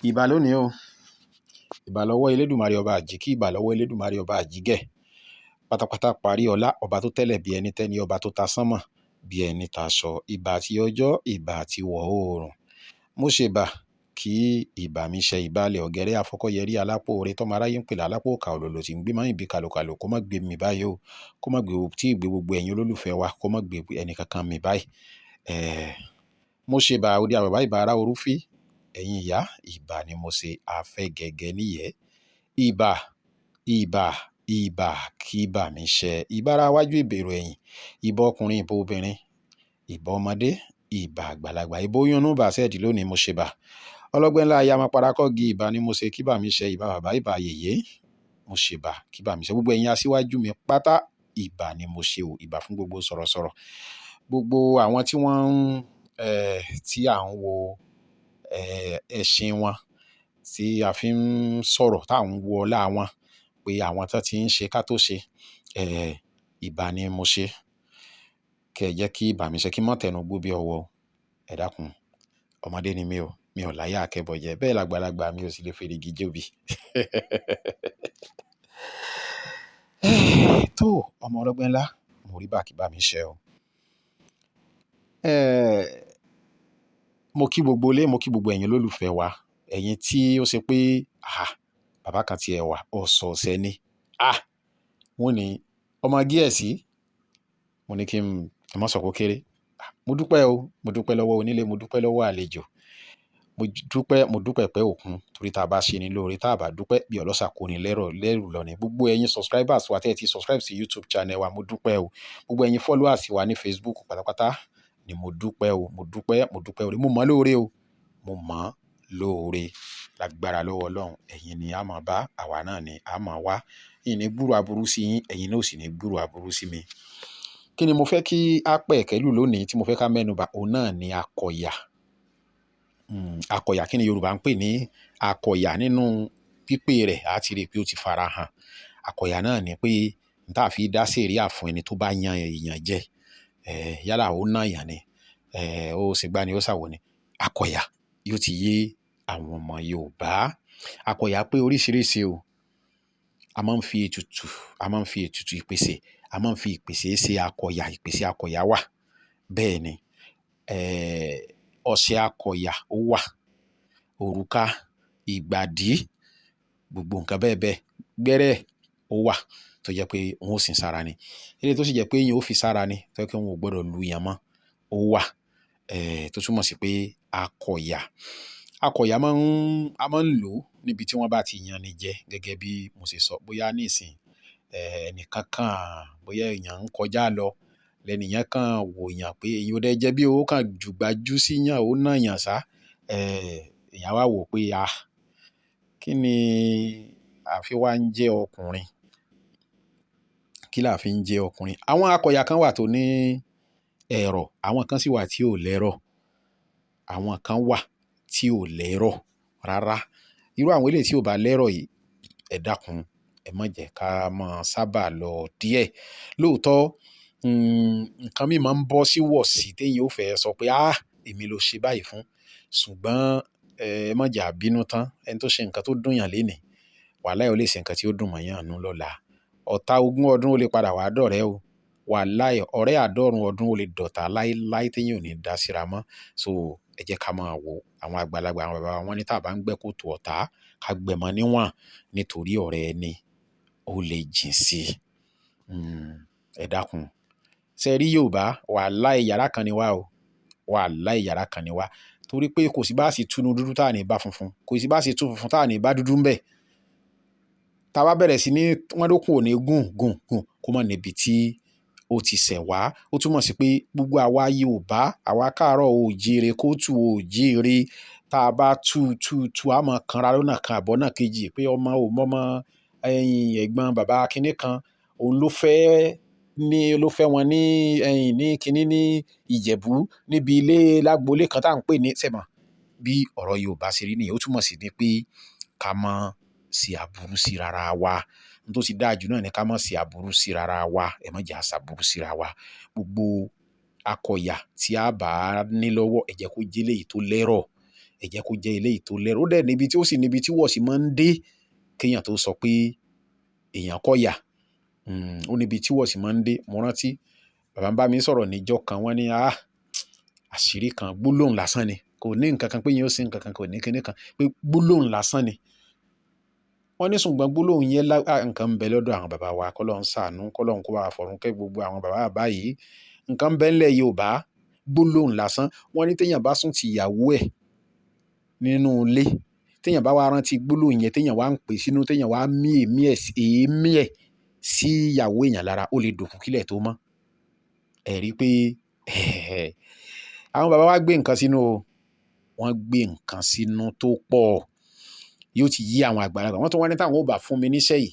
Ìbà lónìí o. Ìbà lọ́wọ́ Elédùmarè ọba àjíkí, ìbà lọ́wọ́ Elédùmarè ọba àjígẹ̀. Pátápátá parí ọlá, ọba tó tẹ́lẹ̀ bí ẹni tẹ́ni, ọba tó ta sánmọ̀ bí ẹni taṣọ. Ìbà ti ọjọ́, ìbà ti wọ̀ oòrùn. Mo ṣe ìbà kí ìbà mi ṣe ìbàlẹ̀ ọ̀gẹ́rẹ́ afọkọ́yẹrí alápò oore tọ́mọ aráyé ń pè lálápò òkà òlòlò tí ń gbé mọ́ ìbí kàlòkàlò kó má gbé mi báyìí o, kó má gbé tí ì gbé gbogbo ẹ̀yin olólùfẹ́ wa, kó má gbé ẹnì kankan mi báyìí. Mo ṣe ìbà òde àbàbá ìbà ará orúfí, ẹ̀yin ìyá, ìbà ni mo ṣe afẹ́gẹ́gẹ́ níyẹ́. Ìbà, ìbà, ìbà kí ìbà mi ṣẹ. Ìbà ara wájú ìbèrò ẹ̀yìn, ìbà ọkùnrin, ìbà obìnrin, ìbà ọmọdé, ìbà àgbàlagbà, ìbà oyún inú, ìbà sẹ́ẹ̀dì lónìí mo ṣe ìbà. Ọlọ́gbẹ́ ńlá aya máa parakọ́gi, ìbà ni mo ṣe kí ìbà mi ṣẹ, ìbà bàbá, ìbà yèyé, mo ṣe ìbà kí ìbà mi ṣẹ. Gbogbo ẹ̀yin aṣíwájú mi pátá, ìbà ni mo ṣe o, ìbà fún gbogbo sọ̀rọ̀sọ̀rọ̀. Gbogbo àwọn tí wọ́n ń, tí à ń wo, ẹṣin wọn, tí a fi ń sọ̀rọ̀, tá ń wo ọlá wọn, pé àwọn tó ti ń ṣe ká tó ṣe, ìbà ni mo ṣe. Kẹ́ ẹ jẹ́ kí ìbà mi ṣẹ, kí n má tẹnu gbó bí ọwọ́. Ẹ dákun, ọmọdé ni mí o, mi ò láyà akẹ́bọ̀jẹ́, bẹ́ẹ̀ lágbàlagbà mi ò sì lè ferigi jóbi. Tó, ọmọ ọlọ́gbẹ́ ńlá, mo rí bá kí ìbà mi ṣẹ o. Eh, mo kí gbogbo ilé, mo kí gbogbo ẹ̀yin olólùfẹ́ wa. Ẹ̀yin tí ó ṣe pé, àh, bàbá kan tí ẹ wà, ọ̀sọ̀ọ̀sẹ̀ ni. Ah! Wọ́n ní, ọmọ gíẹ̀sì. Mo ní kí n má sọ pé ó kéré. Mo dúpẹ́ o, mo dúpẹ́ lọ́wọ́ onílé, mo dúpẹ́ lọ́wọ́ àlejò. Mo dúpẹ́, mo dúpẹ́ pẹ́ òkun torí tí a bá ṣe ni lóore, tí a bá dúpẹ́ bí ọlọ́ṣà kó ni lẹ́rọ̀ lẹ́rù lọ ni. Gbogbo ẹ̀yin subscribers wa tí ẹ ti subscribe sí YouTube channel wa, mo dúpẹ́ o. Gbogbo ẹ̀yin followers wa ní Facebook pátápátá ni mo dúpẹ́ o. Mo dúpẹ́, mo dúpẹ́ oore. Mo mọ̀ lóore o. Mo mọ̀ lóore. Lágbára lọ́wọ́ Ọlọ́run, ẹ̀yin ni a máa bá, àwa náà ni a máa wá. Ìní ní gbúrò aburú sí yín, ẹ̀yin náà ò sì ní gbúrò aburú sí mi. Kí ni mo fẹ́ kí á pẹ̀kẹ́lù lónìí tí mo fẹ́ ká mẹ́nu bà? Òun náà ni akọ̀yà. Akọ̀yà, kí ni Yorùbá ń pè ní akọ̀yà? Nínú pípé rẹ̀, a ti rí pé ó ti fara hàn. Akọ̀yà náà ni pé n táa fi dá sèríà fún ẹni tó bá yan èèyàn jẹ. Yálà ó ná èèyàn ni, ó ṣe gbá ni, ó ṣàwò ni. Akọ̀yà yóò ti yé àwọn ọmọ Yorùbá. Akọ̀yà pé oríṣiríṣi o. A máa ń fi ètùtù, a máa ń fi ètùtù ìpèsè, a máa ń fi ìpèsè ṣe akọ̀yà. Ìpèsè akọ̀yà wà. Bẹ́ẹ̀ ni, ọṣẹ akọ̀yà ó wà. Òrùka, ìgbàdí, gbogbo nǹkan bẹ́ẹ̀ bẹ́ẹ̀. Gbẹ́rẹ́ ó wà tó jẹ́ pé wọ́n ó sin sára ni. Eléyìí tó sì jẹ́ pé èèyàn ó fi sára ni, tó jẹ́ pé wọn ò gbọdọ̀ lu èèyàn mọ́, ó wà. Tó túmọ̀ sí pé akọ̀yà. Akọ̀yà máa ń, a máa ń lò níbi tí wọ́n bá ti yan ni jẹ gẹ́gẹ́ bí mo ṣe sọ. Bóyá ní ìsìn, ẹnìkan kan, bóyá èèyàn ń kọjá lọ, lẹ́ni yẹn kan wò èèyàn pé èèyàn ò dẹ jẹ́ bí ó kan jùgbàjú sí yàn, ó ná èèyàn sá. Èèyàn wá wò pé, ah, kí ni àfi wá ń jẹ́ ọkùnrin? Kí là fi ń jẹ́ ọkùnrin? Àwọn akọ̀yà kan wà tó ní ẹ̀rọ, àwọn kan sì wà tí ò lẹ́rọ̀. Àwọn kan wà tí ò lẹ́rọ̀ rárá. Irú àwọn eléyìí tí ò bá lẹ́rọ̀ yìí, ẹ dákun, ẹ má jẹ ká máa sábà lọ díẹ̀. Lóòótọ́, nǹkan mí máa ń bọ́ sí wọ̀sì tí èèyàn ó fẹ́ sọ pé, ah, èmi ló ṣe báyìí fún. Ṣùgbọ́n, ẹ má jẹ à bínú tán. Ẹni tó ṣe nǹkan tó dùn yàn léèní, wàláì ó lè ṣe nǹkan tí ó dùn mọ́ yàn nù lọ́la. Ọ̀tá ogún ọdún ó lè padà wá dọ̀rẹ́ o. Wàláì ọ̀rẹ́ àádọ́rùn ọdún ó lè dọ̀tá láíláí tí èèyàn ò ní dá síra mọ́. So ẹ jẹ́ ká máa wò àwọn àgbàlagbà, àwọn bàbá wa wọ́n ní tí a bá ń gbẹ́ kòtò ọ̀tá, ká gbẹ́ mọ́ níwọ̀n nítorí ọ̀rẹ́ ẹni ó lè jìn sí i. Ẹ dákun. Ṣé ẹ rí Yorùbá? Wàláì yàrá kan ni wá o. Wàláì yàrá kan ni wá. Torí pé kò sí bá sì túnú dúdú tá à ní bá funfun. Kò sí bá sì tú funfun tá à ní bá dúdú ń bẹ. Tá bá bẹ̀rẹ̀ sí ní wọ́n lókun ò ní gùn, gùn, gùn kó má níbi tí ó ti ṣẹ̀ wá. Ó túmọ̀ sí pé gbogbo àwa Yorùbá, àwa káàárọ̀ oòjíire, kótù oòjíire, tá a bá tú, tú, tú, a máa kanra lọ́nà kan àbọ́ náà kejì pé ọmọ ò mọ̀ ọmọ ẹ̀yìn ẹ̀gbọ́n bàbá kíní kan, òun ló fẹ́ ní, ló fẹ́ wọn ní ẹ̀yìn ní kíní ní Ìjẹ̀bú níbi ilé lágbolé kan tá ń pè ní sẹ́mọ̀. Bí ọ̀rọ̀ Yorùbá ṣe rí nìyẹn. Ó túmọ̀ sí ní pé ká má ṣe aburú sí rara wa. Ohun tó sì dáa jù náà ni ká má ṣe aburú sí rara wa. Ẹ má jẹ àṣà aburú sí ra wa. Gbogbo akọ̀yà tí a bá ní lọ́wọ́, ẹ jẹ́ kó jẹ́ eléyìí tó lẹ́rọ̀. Ẹ Ẹ jẹ́ kó jẹ́ eléyìí tó lẹ́rọ̀. Ó dẹ̀ níbi tí ó sì níbi tí wọ̀sí máa ń dé kéèyàn tó sọ pé èèyàn kọ̀yà. Ó níbi tí wọ̀sí máa ń dé. Mo rántí bàbá ń bá mi sọ̀rọ̀ níjọ́ kan, wọ́n ní àṣírí kan, gbólóhùn lásán ni, kò ní nǹkan kan pé yẹn ó sí nǹkan kan, kò ní kinní kan, pé gbólóhùn lásán ni. Wọ́n ní ṣùgbọ́n gbólóhùn yẹn nǹkan ń bẹ lọ́dọ̀ àwọn bàbá wa, k'Ọlọ́run ṣàánú, k'Ọlọ́run kó bá wa fọ̀run kẹ́ gbogbo àwọn bàbá bàbá yìí. Nǹkan ń bẹ ńlẹ̀ Yorùbá, gbólóhùn lásán. Wọ́n ní téèyàn bá sùn ti ìyàwó ẹ̀ nínú ilé, téèyàn bá wá rántí gbólóhùn yẹn, téèyàn wá ń pè sínú, téèyàn wá mí èémí ẹ̀ sí ìyàwó èèyàn lára, ó lè dòkú kílẹ̀ tó mọ́. Ẹ rí pé àwọn bàbá wa gbé nǹkan sínú o, wọ́n gbé nǹkan sínú tó pọ̀. Yóò ti yí àwọn àgbàlagbà. Wọ́n tún wá ní táwọn ò bá fún mi níṣẹ́ yìí,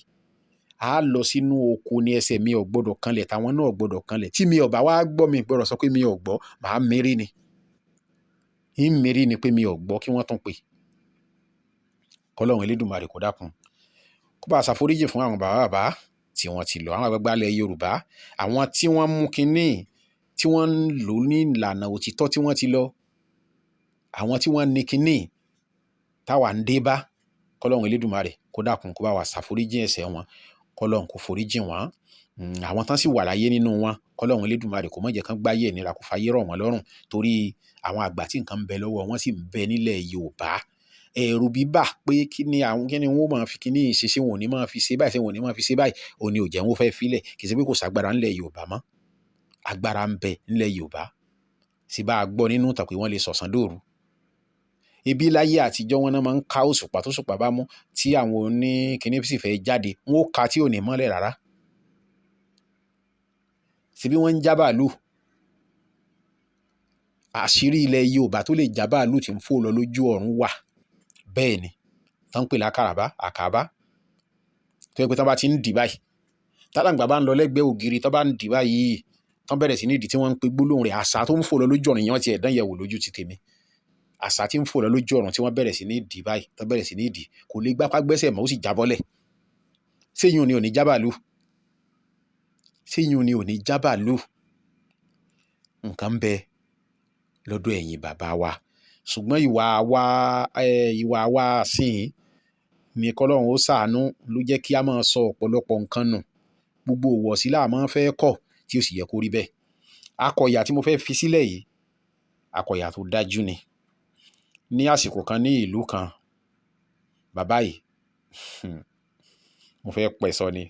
a lọ sínú oko ní ẹsẹ̀ mi ò gbọdọ̀ kanlẹ̀, táwọn náà ò gbọdọ̀ kanlẹ̀. Tí mi ò bá wá gbọ́, mi gbọdọ̀ sọ pé mi ò gbọ́, màá mérí ni. Ń mérí ni pé mi ò gbọ́ kí wọ́n tún pè. K'Ọlọ́run Elédùmarè kó dákun, kó bá ṣàforíjì fún àwọn bàbá bàbá tí wọ́n ti lọ, àwọn àgbàgbà ilẹ̀ Yorùbá, àwọn tí wọ́n mú kinní, tí wọ́n ń lò ní ìlànà òtítọ́ tí wọ́n ti lọ, àwọn tí wọ́n ní kinní táwa ń dé bá. K'Ọlọ́run Elédùmarè kó dákun, kó bá wa ṣàforíjì ẹ̀ṣẹ̀ wọn, k'Ọlọ́run kó foríjì wọ́n. Àwọn tán sì wà láyé nínú wọn, k'Ọlọ́run Elédùmarè kó má jẹ́ kán gbáyé ìnira, kó fayé rọ̀ wọ́n lọ́rùn, torí àwọn àgbà tí nǹkan ń bẹ lọ́wọ́ wọn sì ń bẹ nílẹ̀ Yorùbá. Ẹ̀rù bíbà pé kí ni àwọn, kí ni wọ́n máa fi kíní ṣe, ṣé wọn ò ní máa fi ṣe báyìí, ṣé wọn ò ní máa fi ṣe báyìí, òun ni ò jẹ́ wọ́n fẹ́ filẹ̀. Kì í ṣe pé kò ságbára ńlẹ̀ Yorùbá mọ́. Agbára ń bẹ nílẹ̀ Yorùbá. Sì bá a gbọ́ nínú ìtàn pé wọ́n lè sọ̀sán dòru. Ibi láyé àtijọ́ wọn náà máa ń ká òṣùpá tó ṣùpá bá mú, tí àwọn oní kíní sì fẹ́ jáde, wọ́n ó ka tí ò ní mọ́lẹ̀ rárá. Síbí wọ́n ń já bàálù. Àṣírí ilẹ̀ Yorùbá tó lè já bàálù tí ń fò lọ lójú ọ̀run wà. Bẹ́ẹ̀ ni, tán ń pè lákàràbá, àkàbá. Tó jẹ́ pé tán bá ti ń dì báyìí, tálàǹgbá bá ń lọ lẹ́gbẹ̀ẹ́ ògiri, tán bá ń dì báyìí, tán bẹ̀rẹ̀ sí ní dì tí wọ́n ń pe gbólóhùn rẹ̀, àṣà tó ń fò lọ lójú ọ̀run yẹn wọ́n ti ẹ̀ dán yẹ̀wò lójú ti tèmi. Àṣà tí ń fò lọ lójú ọ̀run tí wọ́n bẹ̀rẹ̀ sí ní dì báyìí, tán bẹ̀rẹ̀ sí ní dì, kò lè gbápá gbẹ́sẹ̀ mọ́, ó sì jábọ́lẹ̀. Séyún ni ò ní já bàálù? Séyún ni ò ní já bàálù? Nǹkan ń bẹ lọ́dọ̀ ẹ̀yin bàbá wa. Ṣùgbọ́n ìwà wa, ìwà wa sìn ní k'Ọlọ́run ó ṣàánú ló jẹ́ kí a máa sọ ọ̀pọ̀lọpọ̀ nǹkan nù. Gbogbo ìwọ̀sí là máa ń fẹ́ kọ̀ tí ó sì yẹ kó rí bẹ́ẹ̀. Akọ̀yà tí mo fẹ́ fi sílẹ̀ yìí, akọ̀yà tó dájú ni. Ní àsìkò kan ní ìlú kan, bàbá yìí, mo fẹ́ pẹ̀ sọ ni.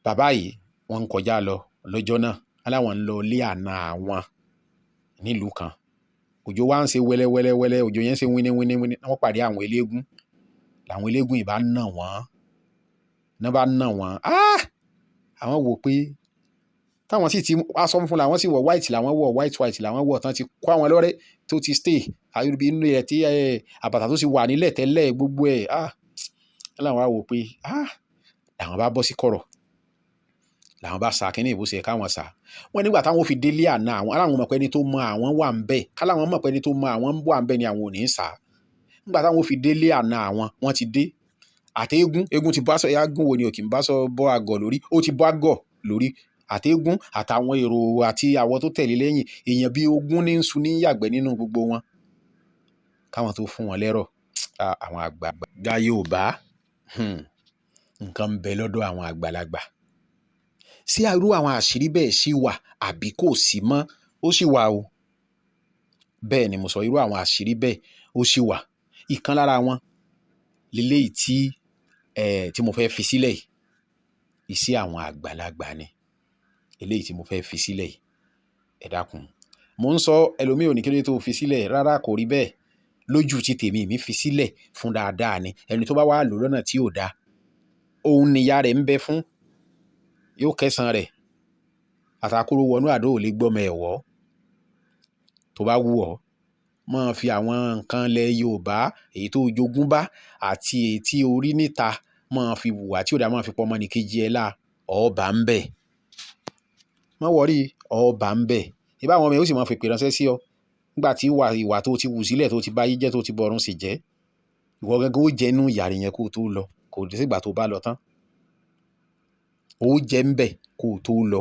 Bàbá yìí wọ́n ń kọjá lọ lọ́jọ́ náà. Wọ́n láwọn ń lọ ilé àna àwọn nílùú kan. Òjò wá ń ṣe wẹ́lẹ́ wẹ́lẹ́ wẹ́lẹ́, òjò yẹn ń ṣe wíní wíní wíní. Wọ́n pàdé àwọn eléégún. Làwọn eléégún yìí bá nà wọ́n. Ná bá nà wọ́n. Àwọn wò pé táwọn sì ti aṣọ funfun làwọn sì wọ̀, white làwọn wọ̀, white white làwọn wọ̀, tán ti kó àwọn lọ́rẹ́ tó ti stay. Ibi inú rẹ̀ tí àbàtà tó sì wà nílẹ̀ tẹ́lẹ̀ gbogbo ẹ̀. Láwọn wá wò pé làwọn bá bọ́ sí kọ̀rọ̀. Làwọn bá sa kíní ìbò ṣe káwọn sá. Wọ́n nígbà táwọn fi délé àná àwọn, aláwọn mọ̀ pé ẹni tó mọ àwọn wà ń bẹ̀. Ká láwọn mọ̀ pé ẹni tó mọ àwọn wà ń bẹ̀ ni àwọn ò ní sá. Nígbà táwọn fi délé àná àwọn, wọ́n ti dé. Àti eégún, eégún ti bọ́ aṣọ, eégún wo ni ò kí ń bá aṣọ bọ́ àgọ̀ lórí. Ó ti bọ́ àgọ̀ lórí. Àti eégún àtàwọn èrò àti àwọn tó tẹ̀lé lẹ́yìn, èèyàn bí ogún ní ń sun ní yàgbẹ́ nínú gbogbo wọn. Káwọn tó fún wọn lẹ́rọ̀. Àwọn àgbàgbà Yorùbá, nǹkan ń bẹ lọ́dọ̀ àwọn àgbàlagbà. Ṣé irú àwọn àṣírí bẹ́ẹ̀ ṣì wà àbí kò sí mọ́? Ó sì wà o. Bẹ́ẹ̀ ni mo sọ, irú àwọn àṣírí bẹ́ẹ̀ ó sì wà. Ìkan lára wọn leléyìí tí, tí mo fẹ́ fi sílẹ̀ yìí. Iṣẹ́ àwọn àgbàlagbà ni. Eléyìí tí mo fẹ́ fi sílẹ̀ yìí. Ẹ dákun. Mo ń sọ ẹlòmíì ò ní kí ló dé tó fi sílẹ̀. Rárá kò rí bẹ́ẹ̀. Lójú ti tèmi, èmi fi sílẹ̀ fún dáadáa ni. Ẹni tó bá wá lò lọ́nà tí ò da, òun ni ìyá rẹ̀ ń bẹ fún. Yóò kẹ́san rẹ̀. Àtàkùrọ̀ wọnú àdó ò lè gbọ́mọ ẹ̀ wọ́. Tó bá wù ọ́, máa fi àwọn nǹkan ilẹ̀ Yorùbá, èyí tó jogún bá àti èyí tí o rí níta, máa fi wùwà tí ò dá, máa fi pọ̀ ọmọnìkejì ẹ lá, ọ bá ń bẹ̀. Má worry, ọ bá ń bẹ̀. Ìbá àwọn ọmọ ẹ ó sì máa fi èpè ránṣẹ́ sí ọ. Nígbà tí ìwà, ìwà tó ti wù sílẹ̀, tó ti bá yé jẹ́, tó ti bọ̀run sì jẹ́. Ìwọ gangan ó jẹ inú ìyà yẹn kó tó lọ. Kò sí ìgbà tó bá lọ tán. Ó jẹ ń bẹ̀ kó tó lọ.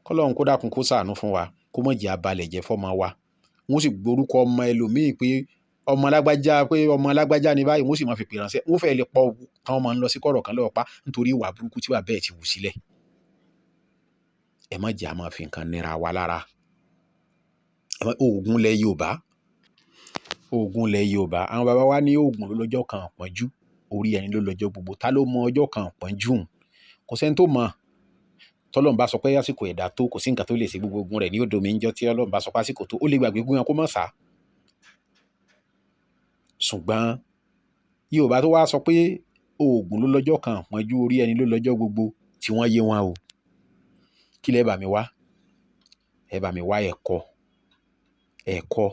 K'Ọlọ́run kó dákun kó ṣàánú fún wa, kó má jẹ́ abalẹ̀ jẹ́ fọ́mọ wa. Wọ́n sì gborúkọ ọmọ ẹlòmíì pé ọmọ lágbájá, pé ọmọ lágbájá ní báyìí, wọ́n sì máa fi pè ránṣẹ́. Wọ́n fẹ́ lè pọ̀ káwọn máa ń lọ sí kọ̀rọ̀ kan lọ́ọ́ pa nítorí ìwà burúkú tí bàbá ẹ̀ ti wù sílẹ̀. Ẹ má jẹ́ a máa fi nǹkan nira wa lára. Oògùn ilẹ̀ Yorùbá, oògùn ilẹ̀ Yorùbá, àwọn baba wa ní oògùn ló lọ́jọ́ kan pọ́njú, orí ẹni ló lọ́jọ́ gbogbo. Ta ló mọ ọjọ́ kan pọ́njú? Kò sẹ́ni tó mọ̀. Tọ́lọ́run bá sọ pé àsìkò ẹ̀dá tó, kò sí nǹkan tó lè ṣe, gbogbo ogun rẹ̀ ní odò mi ń jọ́ tí Ọlọ́run bá sọ pé àsìkò tó, ó lè gbàgbé gún yẹn kó má sá. Ṣùgbọ́n Yorùbá tó wá sọ pé oògùn ló lọ́jọ́ kan pọ́njú, orí ẹni ló lọ́jọ́ gbogbo, tí wọ́n yé wọn o. Kí lẹ bá mi wá? Ẹ bá mi wá ẹ̀kọ. Ẹ̀kọ.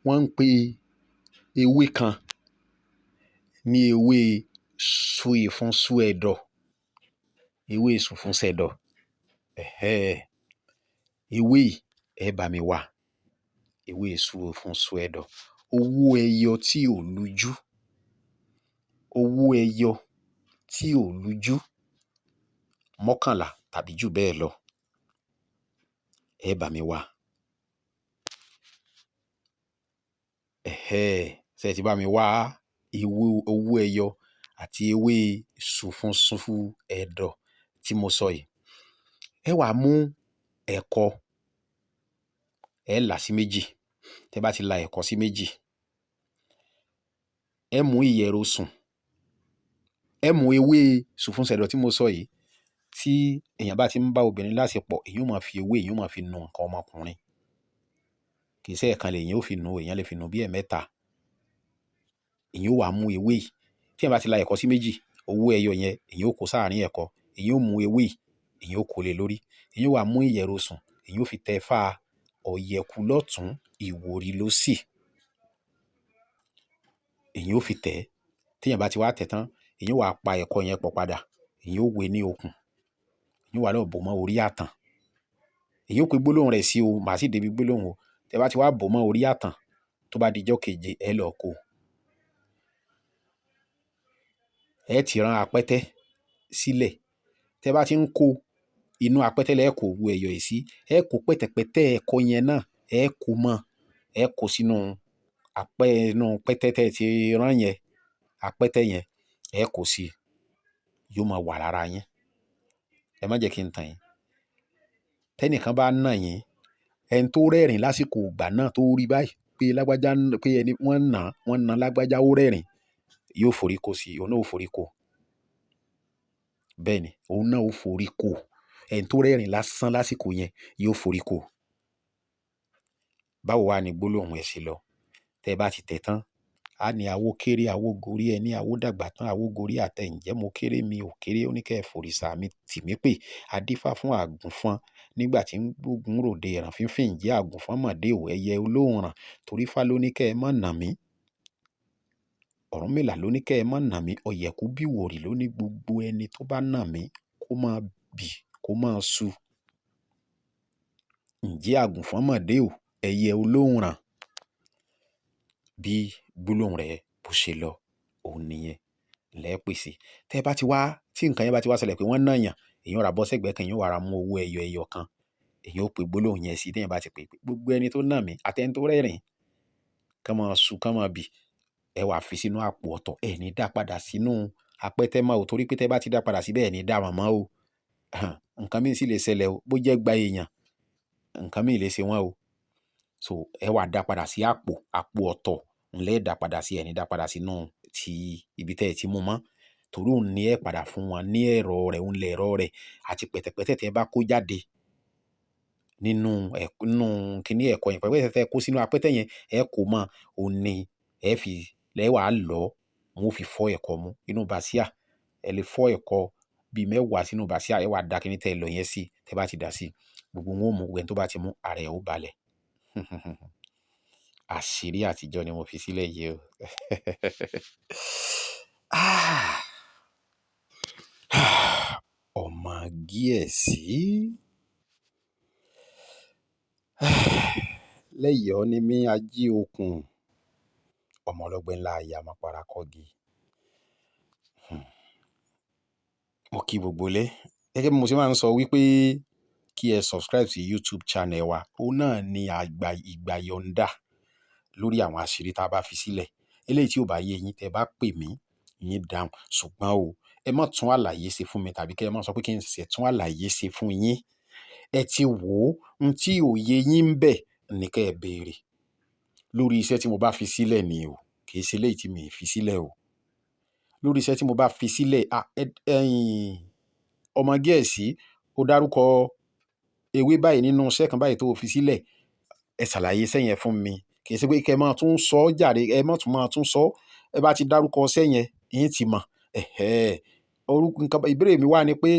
Wọ́n ń pe ewé kan ní ewé sú ìfun sú ẹ̀dọ̀. Ewé sùfúnṣẹ̀dọ̀. Ẹ̀hẹ́. Ewé yìí ẹ bá mi wá. Ewé sú ìfun sú ẹ̀dọ̀. Owó ẹyọ tí ò lújú. Owó ẹyọ tí ò lújú 11 tàbí jù bẹ́ẹ̀ lọ. Ẹ bá mi wá. Ẹ̀hẹ́. Ṣé ẹ ti bá mi wá ewé owó ẹyọ àti ewé sùfúnsúfú ẹ̀dọ̀ tí mo sọ yìí? Ẹ wá mú ẹ̀kọ, ẹ là sí méjì. Tẹ́ bá ti la ẹ̀kọ sí méjì, ẹ mú ìyẹ̀rosùn, ẹ mú ewé sùfúnsẹ̀dọ̀ tí mo sọ yìí. Tí èèyàn bá ti ń bá obìnrin láṣepọ̀, èèyàn ó máa fi ewé, èèyàn ó máa fi nu nǹkan ọmọkùnrin. Kì í ṣe ẹ̀ẹ̀kan lèèyàn ó fi nu, èèyàn lè fi nu bí ẹ̀ẹ̀mẹ́ta. Èèyàn ó wá mú ewé yìí. Tí èèyàn bá ti la ẹ̀kọ sí méjì, owó ẹyọ yẹn èèyàn ó kó sáàrín ẹ̀kọ. Èèyàn ó mú ewé yìí, èèyàn ó kó lé lórí. Èèyàn ó wá mú ìyẹ̀rosùn, èèyàn ó fi tẹ fá ọ̀yẹ̀kú lọ́tùn, ìwòrì lósì. Èèyàn ó fi tẹ̀. Tí èèyàn bá ti wá tẹ̀ tán, èèyàn ó wá pa ẹ̀kọ yẹn pọ̀ padà. Èèyàn ó wé ní okùn. Èèyàn ó wá lọ bò mọ́ orí àtàn. Èèyàn ó pe gbólóhùn rẹ̀ sí o, màá sì débi gbólóhùn o. Tẹ́ bá ti wá bò mọ́ orí àtàn, tó bá di ijọ́ keje, ẹ lọ kó. Ẹ ti rán apẹ́tẹ́ sílẹ̀. Tẹ́ bá ti ń kó inú apẹ́tẹ́ lẹ kó owó ẹyọ yìí sí. Ẹ kó pẹ̀tẹ̀pẹ̀tẹ̀ ẹ̀kọ yẹn náà, ẹ kó mọ́, ẹ kó sínú apẹ́ inú pẹ́tẹ́ tẹ́ ti rán yẹn, apẹ́tẹ́ yẹn, ẹ kó sí i. Yóò máa wà lára yín. Ẹ má jẹ́ kí n tàn yín. Tẹ́nìkan bá nà yín, ẹni tó rẹ́rìn lásìkò ìgbà náà tó rí báyìí pé lágbájá, pé ẹni wọ́n nà lágbájá ó rẹ́rìn, yóò forí kó sí i, òun náà ó forí kó. Bẹ́ẹ̀ ni, òun náà ó forí kó. Ẹni tó rẹ́rìn lásán lásìkò yẹn yóò forí kó. Báwo wá ni gbólóhùn ẹ ṣe lọ? Tẹ́ bá ti tẹ̀ tán, a ní àwo kéré, àwo gorí ẹni, àwo dàgbà tán, àwo gorí àtẹ. Ǹjẹ́ mo kéré, mi ò kéré, ó ní kẹ́ ẹ fòrìṣà mi tì mí pè. A dífá fún àgùnfọn nígbà tí ń gbógun ròde ẹ̀ràn fínfín. Ǹjẹ́ àgùnfọn mọ̀dé ò, ẹyẹ olóhùn ràn, torí fá ló ní kẹ́ ẹ má nà mí. Ọ̀rúnmìlà ló ní kẹ́ ẹ má nà mí. Ọ̀yẹ̀kú bí ìwòrì ló ní gbogbo ẹni tó bá nà mí kó máa bì, kó máa su. Ǹjẹ́ àgùnfọn mọ̀dé ò, ẹyẹ olóhùn ràn. Bí gbólóhùn rẹ̀ bó ṣe lọ, òun nìyẹn. Lẹ́ pèsè. Tẹ́ bá ti wá, tí nǹkan yẹn bá ti wá ṣẹlẹ̀ pé wọ́n nà yàn, èèyàn ó ra bọ́ sẹ́gbẹ̀ẹ́ kan, èèyàn ó wá ra mú owó ẹyọ ẹyọ kan. Èèyàn ó pe gbólóhùn yẹn sí. Tí èèyàn bá ti pè pé gbogbo ẹni tó nà mí àti ẹni tó rẹ́rìn, kán máa su, kán máa bì. Ẹ wá fi sínú àpò ọ̀tọ̀. Ẹ ní dá padà sínú apẹ́tẹ́ mọ́ o, torí pé tẹ́ bá ti dá padà síbẹ̀, ẹ ní dá wọn mọ́ o. Nǹkan mìí sì lè ṣẹlẹ̀ o. Bó jẹ́ gba èèyàn, nǹkan mìí lè ṣe wọ́n o. So ẹ wá dá padà sí àpò, àpò ọ̀tọ̀ ńlẹ́ dá padà sí, ẹ ní dá padà sínú ti ibi tí ẹ ti mú mọ́. Torí òun ní ẹ padà fún wọn ní ẹ̀rọ rẹ̀, òun lẹ̀ ẹ̀rọ rẹ̀ àti pẹ̀tẹ̀pẹ̀tẹ̀ tí ẹ bá kó jáde nínú ẹ̀, nínú kíní ẹ̀kọ yẹn. Pẹ̀tẹ̀pẹ̀tẹ̀ tí ẹ kó sínú apẹ́tẹ́ yẹn, ẹ kó mọ́, òun ní ẹ fi lẹ́ wàá lọ, wọn ó fi fọ́ ẹ̀kọ mú inú bàsíà. Ẹ lè fọ́ ẹ̀kọ bí mẹ́wàá sínú bàsíà, ẹ wá dá kíní tí ẹ lọ yẹn sí. Tẹ́ bá ti dà sí, gbogbo wọn ó mú, gbogbo ẹni tó bá ti mú, ara ẹ̀ ó balẹ̀. Àṣírí àtijọ́ ni mo fi sílẹ̀ yìí o. Ọmọ gíẹ̀sí. Lẹ́yọ̀ọ́ ni mí, ají okùn. Ọmọ ọlọ́gbẹ́ ńlá, aya máa para kọ́gi. Mo kí gbogbo ilé. Gẹ́gẹ́ bí mo ṣe máa ń sọ wípé Kí ẹ subscribe sí YouTube channel wa. Ó náà ni àgbà ìgbà yọ̀ǹda lórí àwọn àṣírí tá a bá fi sílẹ̀. Eléyìí tí ò bá yé yín, tẹ́ bá pè mí, yín dáhùn. Ṣùgbọ́n o, ẹ má tún àlàyé ṣe fún mi tàbí kí ẹ má sọ pé kí n ṣẹ̀ṣẹ̀ tún àlàyé ṣe fún yín. Ẹ ti wò ó, ohun tí ò yé yín ń bẹ̀ ní kẹ́ ẹ béèrè. Lórí iṣẹ́ tí mo bá fi sílẹ̀ ni o, kì í ṣe eléyìí tí mi ì fi sílẹ̀ o. Lórí iṣẹ́ tí mo bá fi sílẹ̀, ẹ̀yin ọmọ Gẹ̀ẹ́sì, ó dárúkọ ewé báyìí nínú iṣẹ́ kan báyìí tó fi sílẹ̀. Ẹ ṣàlàyé iṣẹ́ yẹn fún mi. Kì í ṣe pé kí ẹ máa tún sọ jàre, ẹ má tún máa tún sọ. Ẹ bá ti dárúkọ iṣẹ́ yẹn, yín ti mọ̀. Ẹ̀hẹ́n. Orúkọ nǹkan, ìbéèrè mi wá ni pé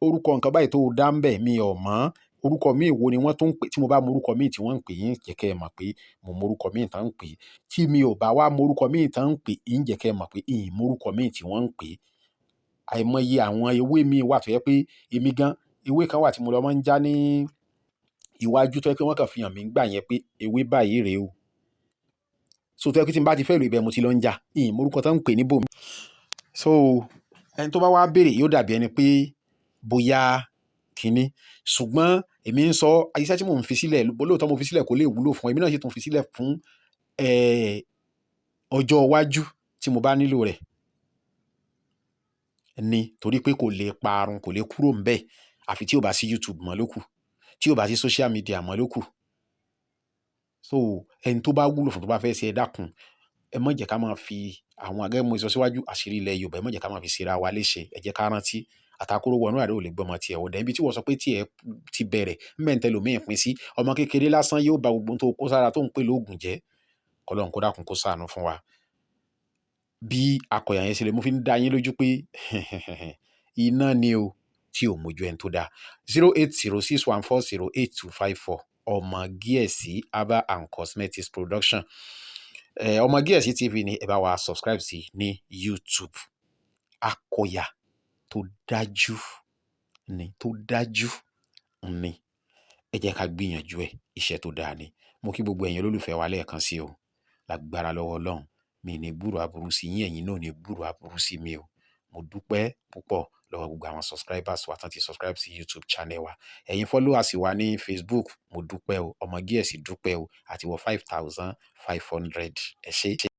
orúkọ nǹkan báyìí tó dá ń bẹ̀ mi ò mọ̀. Orúkọ míì wo ni wọ́n tún ń pè? Tí mo bá mọ orúkọ míì tí wọ́n ń pè, yín jẹ́ kí ẹ mọ̀ pé mo mọ orúkọ míì tán ń pè. Tí mi ò bá wá mọ orúkọ míì tán ń pè, yín jẹ́ kí ẹ mọ̀ pé ì mọ orúkọ míì tí wọ́n ń pè. Àìmọye àwọn ewé míì wà tó jẹ́ pé èmi gan, ewé kan wà tí mo lọ máa ń já ní iwájú tó jẹ́ pé wọ́n kàn fi hàn mí nígbà yẹn pé ewé báyìí rèé o. So tó jẹ́ pé tí n bá ti fẹ́ lò ibẹ̀ mo ti lọ ń já. Ì mọ orúkọ tán ń pè níbò mi. So ẹni tó bá wá béèrè yóò dàbí ẹni pé bóyá kíní. Ṣùgbọ́n èmi ń sọ iṣẹ́ tí mò ń fi sílẹ̀, lóòótọ́ mo fi sílẹ̀ kó lè wúlò fún, èmi náà sì tún fi sílẹ̀ fún, ọjọ́ iwájú tí mo bá nílò rẹ̀ ni. Torí pé kò lè parun, kò lè kúrò níbẹ̀. Àfi tí ò bá sí YouTube mọ́ ló kù, tí ò bá sí social media mọ́ ló kù. So ẹni tó bá wúlò fún, tó bá fẹ́ ṣe, ẹ dákun, ẹ má jẹ́ ká máa fi àwọn, gẹ́gẹ́ bí mo sọ síwájú, àṣírí ilẹ̀ Yorùbá, ẹ má jẹ́ ká máa fi ṣe ra wa léṣe. Ẹ jẹ́ ká rántí àtàkùrọ̀ wọnú àárẹ̀ ò lè gbọ́mọ tiẹ̀ wọ̀. Ibi tí wọ́n sọ pé tí ẹ ti bẹ̀rẹ̀, ńbẹ̀ ń tẹlòmíì pín sí. Ọmọ kékeré lásán yóò ba gbogbo ohun tó kó sára tó ń pè lóògùn jẹ́. Kọ́lọ́run kó dákun kó ṣàánú fún wa. Bí akọ̀yà yẹn ṣe lè, mo fi ń dá yín lójú pé iná ni o tí ò mójú ẹni tó dáa. 08061408254, Ọmọ Gíẹ̀sì Herbal and Cosmetics Production. Ọmọ Gíẹ̀sì TV ni ẹ bá wa subscribe sí ní YouTube. Akọ̀yà tó dájú ni, tó dájú ni. Ẹ jẹ́ ká gbìyànjú ẹ̀, iṣẹ́ tó dáa ni. Mo kí gbogbo ẹ̀yin olólùfẹ́ wa lẹ́ẹ̀kan sí o. Lágbára lọ́wọ́ Ọlọ́run, mi ní gbúrò aburú sí yín, ẹ̀yin náà ò ní gbúrò aburú sí mi o. Mo dúpẹ́ púpọ̀ lọ́wọ́ gbogbo àwọn subscribers wa tán ti subscribe sí YouTube channel wa. Ẹ̀yin followers wa ní Facebook, mo dúpẹ́ o. Ọmọ Gíẹ̀sì dúpẹ́ o. Àti wọ 5,500. Ẹ ṣé.